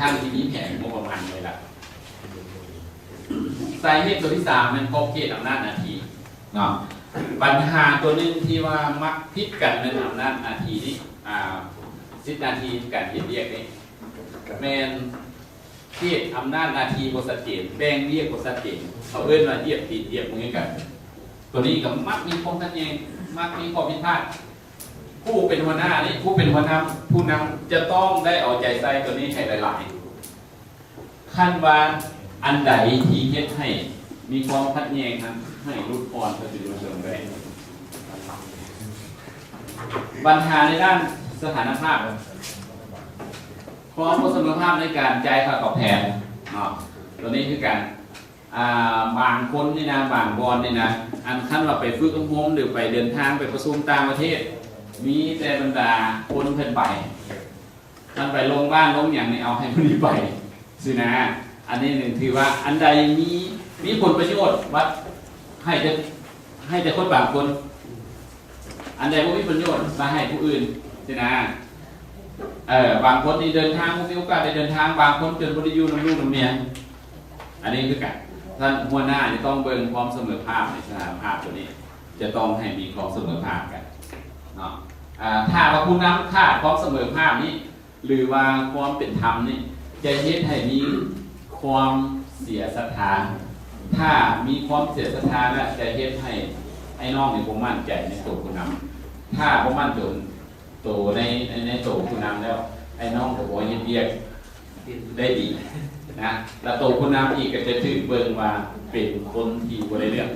ທ່ານທີ່ມີແຜນງົບປະມານໄວ້ລະ. ສາເຫດຕົວທີສາມແມ່ນຂອບເຂດອຳນາດໜ້າທີ່ເນາະ. ບັນຫາຕົວໜຶ່ງທີ່ວ່າມັກຜິດກັນແມ່ນອຳນາດໜ້າທີ່ນີ້ ອ່າ ສິດໜ້າທີ່ການເຮັດວຽກນີ້ ແມ່ນເຂດອຳນາດໜ້າທີ່ບໍ່ຊັດເຈນ, ແບ່ງວຽກບໍ່ຊັດເຈນ, ເຂົາເອີ້ນວ່າຢຽບຕີນຢຽບມືກັນ. ຕົວນີ້ກໍມັກມີຄວາມຂັດແຍ່ງ, ມັກມີຂໍ້ຜິດພາດ. ຜູ້ເປັນຫົວໜ້ານີ້, ຜູ້ເປັນຫົວນຳ, ຜູ້ນຳຈະຕ້ອງໄດ້ເອົາໃຈໃສ່ຕົວນີ້ໃຫ້ຫຼາຍໆ. ຄັນວ່າອັນໃດທີ່ເຮັດໃຫ້ມີຄວາມຂັດແຍ່ງນັ້ນ ໃຫ້ຫຼຸດຜ່ອນໄປເປັນລຸດລົງໄດ້. ບັນຫາໃນດ້ານສະຖານະພາບ, ຄວາມບໍ່ສະເໝີພາບໃນການຈ່າຍຄ່າຕອບແທນເນາະ, ຕົວນີ້ຄືກັນ. ອ່າ ບາງຄົນນີ້ນະ, ບາງບ່ອນນີ້ນະ, ອັນຄັນວ່າໄປຝຶກອົບຮົມ ຫຼື ໄປເດີນທາງໄປປະຊຸມຕ່າງປະເທດ, ມີແຕ່ບັນດາຄົນເພິ່ນໄປ, ຄັນໄປລົງບ້ານລົງຫຍັງນີ້ ເອົາໃຫ້ຜູ້ນີ້ໄປຊີ້ນະ. ອັນນີ້ໜຶ່ງ ຖືວ່າອັນໃດມີ ມີຜົນປະໂຫຍດ ວ່າໃຫ້ແຕ່ ໃຫ້ແຕ່ຄົນບາງຄົນ, ອັນໃດບໍ່ມີປະໂຫຍດ ມາໃຫ້ຜູ້ອື່ນຊີ້ນະ. ເອີ ບາງຄົນນີ້ເດີນທາງ ບໍ່ມີໂອກາດໄດ້ເດີນທາງ, ບາງຄົນຈົນບໍ່ໄດ້ຢູ່ນຳລູກນຳເມຍ. ອັນນີ້ຄືກັນ, ທ່ານຫົວໜ້າຈະຕ້ອງເບິ່ງຄວາມສະເໝີພາບໃນສະຖານະພາບຕົວນີ້, ຈະຕ້ອງໃຫ້ມີຄວາມສະເໝີພາບກັນເນາະ. ອ່າ ຖ້າວ່າຜູ້ນຳຂາດຄວາມສະເໝີພາບນີ້ ຫຼືວ່າຄວາມເປັນທຳນີ້ ຈະເຮັດໃຫ້ມີຄວາມເສຍສັດທາ. ຖ້າມີຄວາມເສຍສັດທາແລ້ວ ຈະເຮັດໃຫ້ອ້າຍນ້ອງນີ້ບໍ່ໝັ້ນໃຈໃນໂຕຜູ້ນຳ. ຖ້າບໍ່ໝັ້ນໂຕ ໂຕໃນ ໃນ ໃນໂຕຜູ້ນຳແລ້ວ ອ້າຍນ້ອງກໍບໍ່ເຮັດວຽກໄດ້ດີນະ. ແລ້ວໂຕຜູ້ນຳອີກກໍຈະຖືກເບິ່ງວ່າເປັນຄົນທີ່ບໍ່ໄດ້ເລື່ອງ.